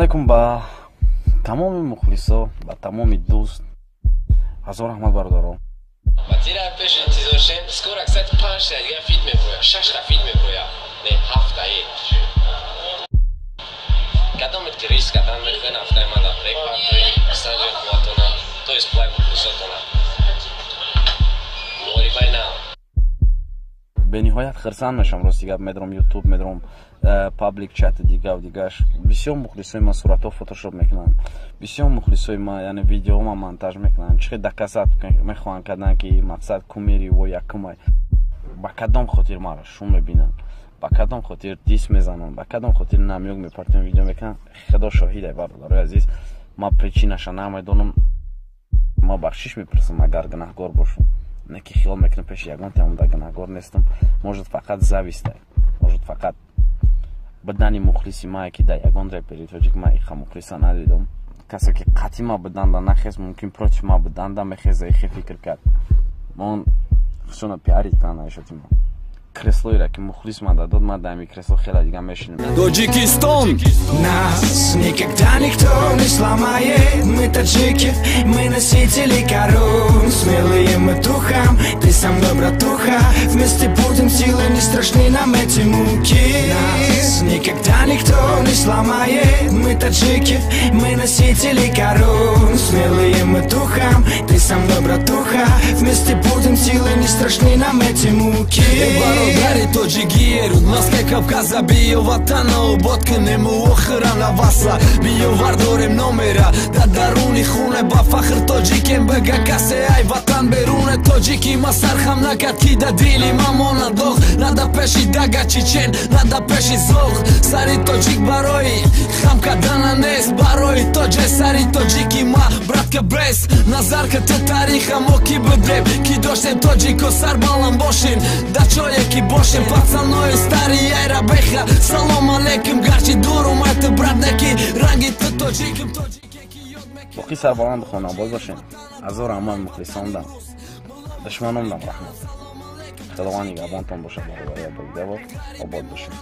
Алайкум ба тамоми мухлисо, ба тамоми дӯст. Ҳазор раҳмат, бародаро. Ба тира пеш интизор шем. Скоро, кстати, панҷта дига feat меброя, шашта feat меброя, не, ҳафтае. Кадомет ки риск кардан мехоҳен, ҳафтаи ман дар трек партои санҷои қувватона, то есть плай мухлисотона муҳорибаи нав. Бениҳоят хирсанд мешавам, рости гап. Медорам Ютуб, медорам паблик, чати дигаву дигаш. Бисёр мухлисои ман суратҳо фотошоп мекунанд, бисёр мухлисои ма, яъне видеома монтаж мекунанд. Чӣ хел доказать мехоҳанд кардан, ки мақсад кумири во якумай? Ба кадом хотир маро шум мебинанд, ба кадом хотир дис мезананд, ба кадом хотир намёк мепартоям, видео мекунанд? Худо шоҳидай, бародарои азиз, ман причинаша намедонам. Ма бахшиш мепурсам, агар гунаҳгор бошам. Не ки хиёл мекунам, пеши ягон тамода гунаҳгор нестам. Может, фақат завистай, может, фақат бидани мухлиси мае, ки дар ягон репери тоҷик ма иха мухлиса надидам. Касе ки қатъи ма биданда нахез, мумкин против ма биданда мехеза, ихе фикр кард. Он хусуна пиарить кана ишоти ма. Креслоира ки мухлис ма дадод, ма дар ами кресло хеле дига мешинем. Тоҷикистон. Нас никогда никто не сломает. Мы таджики, мы носители корон. Смелые мы духом, ты со мной, братуха. Вместе будем силы, не страшны нам эти муки. Нас никогда никто не сломает. Мы таджики, мы носители корон. Смелые мы духом, ты со мной, братуха. Вместе будем силы, не страшны нам эти муки. Бародари тоҷики, Москва, Кавказа, биё, ватана обод кунему, охира наваса биё, вардорем номера дар даруни хуне. Ба фахр тоҷикем, бага касе ай ватан беруне. Тоҷики ма сархам накард, ки да дили ма монад доғ, на да пеши дага чичен, на да пеши зоғ. Сари тоҷик барои хам кардана нест, барои тоҷе сари тоҷики ма, братка, брес назар ка ту тариха. Мо ки будем, ки доштем, тоҷико, сарбаланд бошем, да чое ки бошем. Пацанои стари айра беха, салом алейкум, гарчи дурум ай ту, брат, неки ранги ту тоҷиким, тоҷике ки ёд мекунам. Боқӣ сарбаланду хонабод бошем. Ҳазор раҳмат мухлисондам, душманондам раҳмат. Худованд нигаҳбонтон бошад, бародари. Обод бошем.